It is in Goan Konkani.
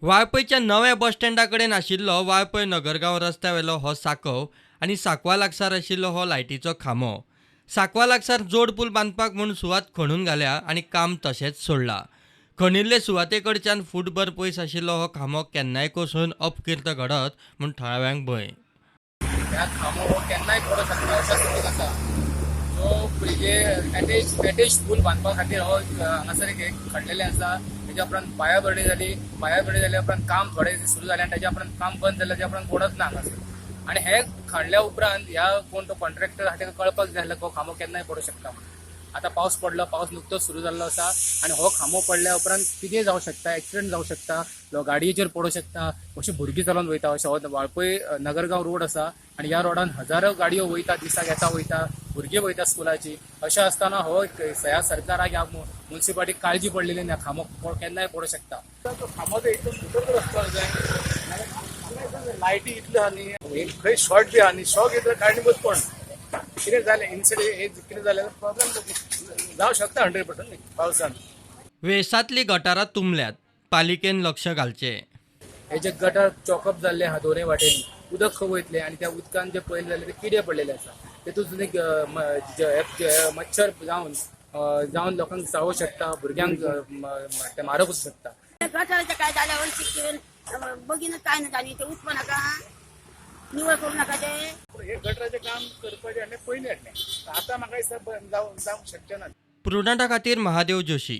वाळपयच्या नव्या बस स्टँडा कडेन आशिल्लो वाळपय नगरगांव रस्त्या वेलो हो सांकव आनी सांकवा लागसार आशिल्लो हो लायटीचो खांबो. सांकवा लागसार जोड पूल बांदपाक म्हूण सुवात खणून घाल्या आनी काम तशेंच सोडलां. खणिल्ले सुवाते कडच्यान फूटभर पयस आशिल्लो हो खांबो केन्नाय कोसळून अपकीर्त घडत म्हूण थळाव्यांक भंय. ह्या खांबो हो केन्नाय पडूंक शकता अशा स्थितीत आसा. जो ब्रिजे एटेच पूल बांदपा खातीर हो हांगासर एक खणलेलें आसा. तेच्या उपरांत पायाभरणी जाली. पायाभरणी जाल्या उपरांत काम थोडें सुरू जालें आनी तेच्या उपरांत काम बंद जालें. तेच्या उपरांत कोणच ना हांगासर. आनी हे खणल्या उपरांत ह्या कोण तो कॉन्ट्रॅक्टर आहा तेका कळपाक जाय आसलें हो खांबो केन्नाय पडूंक शकता म्हणून. आतां पावस पडलो, पावस नुकतोच सुरू जाल्लो आसा आनी हो खांबो पडल्या उपरांत कितेंय जावंक शकता, एक्सिडंट जावंक शकता, गाडयेचेर पडूंक शकता, अशी भुरगीं चलोवन वयता. अशें हो वाळपय नगरगांव रोड आसा आनी ह्या रोडान हजारो गाडयो वयता, दिसाक येता वयता, भुरगीं वयता स्कुलाची. अशें आसतना हो ह्या सरकाराक ह्या मुन्सिपालिटीक काळजी पडलेली ना. खांबो केन्नाय पडूंक शकता. तो खांबो तो एकदम भितर वचपाक जाय. लायटी इतल्यो आहा न्ही, खंय शॉर्ट बी आहा न्ही, शॉक येतलो कारणीभूत कोण? कितें जालें इन्सिडंट, कितें जालें प्रॉब्लम जावं शकता 100% पावसान. वेसांतलीं गटारां तुंबल्यात, पालिकेन लक्ष घालचें. हे जे गटर चॉकअप जाल्ले आहा दोनूय वाटेनी, उदक खंय वयतलें? आनी त्या उदकान जे पयलें जाल्यार ते किडे पडलेले आसा, तेतून सुद्दां मच्छर जावन जावन लोकांक चावूंक शकता, भुरग्यांक ते मारक वचूंक शकता. गटाराचें काय जाल्यार हळशीक बगीनच काय ना जाली ते उठपा नाका, निवळ करूं नाका ते. हे गटराचें काम करपाचें हाडलें पयलीं हाडलें, आतां म्हाका दिसता जावंक शकचें ना. प्रुडंटा खातीर महादेव जोशी.